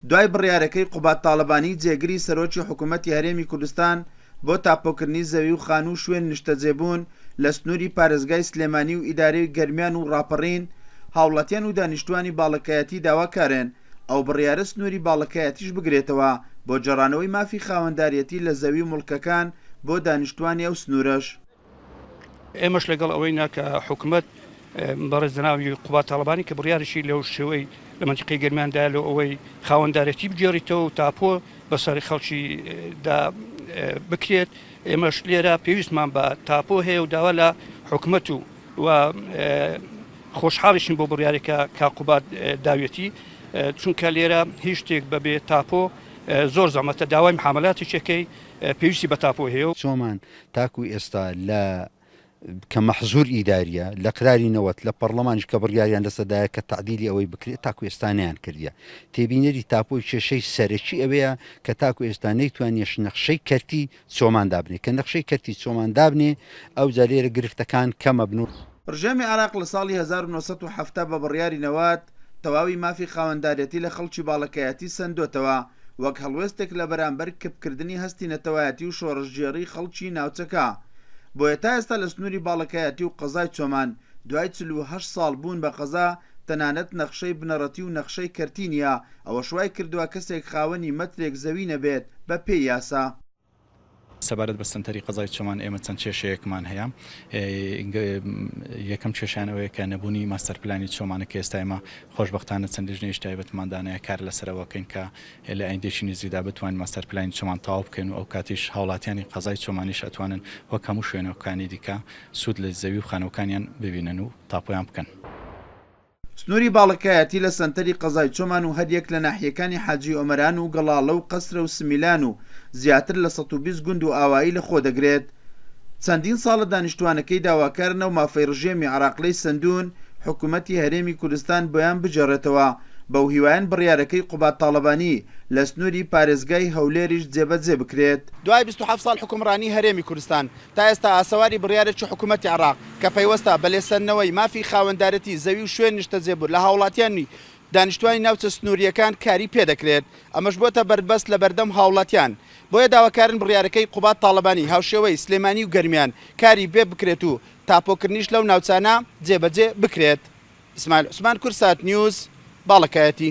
دوای بڕیارەکەی قوباد تاڵەبانی جێگری سەرۆکی حکوومەتی هەرێمی کوردستان بۆ تاپۆکردنی زەوی و خانوو و شوێن نیشتەجێبوون لە سنووری پارێزگای سلێمانی و ئیدارەی گەرمیان و ڕاپەڕین، هاوڵاتیان و دانیشتووانی باڵەکایەتی داواکارن ئەو بڕیارە سنووری باڵەکایەتیش بگرێتەوە بۆ گێڕانەوەی مافی خاوەنداریەتی لە زەوی و موڵکەکان بۆ دانیشتووانی ئەو سنوورەش. ئێمەش لەگەڵ ئەوەینا کە حکومەت بەڕێز جەنابی قوباد تاڵەبانی کە بڕیاریشی لەو شێوەی لە مەنتیقەی گەرمیان دایە لۆ ئەوەی خاوەندارێتی بگێڕیتەوە و تاپۆ بەسەر خەڵکی دا بکرێت ئێمەش لێرە پێویستمان بە تاپۆ هەیە و داوا لە حکومەت و و خۆشحاڵیشین بۆ بڕیارێکە کا قوباد داوێتی چونکە لێرە هیچ شتێک بەبێ تاپۆ زۆر زەمەتە داوای محاملاتێکەکەی پێویستی بە تاپۆ هەیە و. چۆمان تاکو ئێستا لە کە مەحزور ئیداریە لە قراری نەوەت لە پەڕلەمانیش کە بڕیاریان لەسەر دایە کە تەعدیلی ئەوەی بکرێت تاکو ئێستا نەیان کردیە تێبینەری تاپۆی کێشەی سەرەکی ئەوەیە کە تاکو ئێستا نەیتوانیە نەخشەی کەرتی چۆمان دابنێ کە نەخشەی کەرتی چۆمان دابنێ ئەوجا لێرە گرفتەکان کەمەبن و. ڕژێمی عێراق لە ساڵی 1970 بە بڕیاری نەوەد تەواوی مافی خاوەنداریەتی لە خەڵکی باڵەکایەتی سەندۆتەوە وەک هەڵوێستێک لە بەرامبەر کپکردنی هەستی نەتەوایەتی و شۆڕشگێڕی خەڵکی ناوچەکە. بۆیە تا ئێستا لە سنووری باڵەکایەتی و قەزای چۆمان دوای 48 ساڵ بوون بە قەزا تەنانەت نەخشەی بنەڕەتی و نەخشەی کەرتی نییە، ئەوەش وای کردووە کەسێک خاوەنی مەترێک زەوی نەبێت بە پێی یاسا. سەبارەت بە سەنتەری قەزای چۆمان ئێمە چەند کێشەیەکمان هەیە، یەکەم کێشەیان ئەوەیە کە نەبوونی ماستەر پلانی چۆمانە کە ئێستا ئێمە خۆشبەختانە چەند لیژنەیەکی تایبەتمان دانایە کار لەسەرەوە کەین کە لە ئایندەیەکی نزیکدا بتوانین ماستەر پلانی چۆمان تەواو بکەین و ئەوکاتیش هاوڵاتیانی قەزای چۆمانیش ئەتوانن وەک هەموو شوێنەکانی دیکە سوود لە زەوی و خانووەکانیان ببینن و تاپۆیان بکەن. سنووری باڵەکایەتی لە سەنتەری قەزای چۆمان و هەریەک لە ناحیەکانی حاجی ئۆمەران و گەڵاڵە و قەسرە و سمیلان و زیاتر لە 120 گوند و ئاوایی لە خۆ دەگرێت. چەندین ساڵە دانیشتووانەکەی داواکارن ئەو مافەی ڕژێمی عێراق لێی سەندوون حکومەتی هەرێمی کوردستان بۆیان بگێڕێتەوە، بەو هیوایەن بڕیارەکەی قوباد تاڵەبانی لە سنووری پارێزگای هەولێریش جێبەجێ بکرێت. دوای 27 ساڵ حوکمڕانی هەرێمی کوردستان، تا ئێستا ئاسەواری بڕیارێکی حکومەتی عێراق کە پەیوەستە بە لێسەندنەوەی مافی خاوەندارێتی زەوی و شوێن نیشتەجێبوون لە هاوڵاتیانی دانیشتوانی ناوچە سنوورییەکان کاری پێدەکرێت، ئەمەش بۆتە بەربەست لەبەردەم هاوڵاتیان، بۆیە داواکارن بڕیارەکەی قوباد تاڵەبانی هاوشێوەی سلێمانی و گەرمیان کاری پێ بکرێت و تاپۆکردنیش لەو ناوچانە جێبەجێ بکرێت. ئیسماعیل عوسمان، کوردسات نیوز، باڵەکایەتی.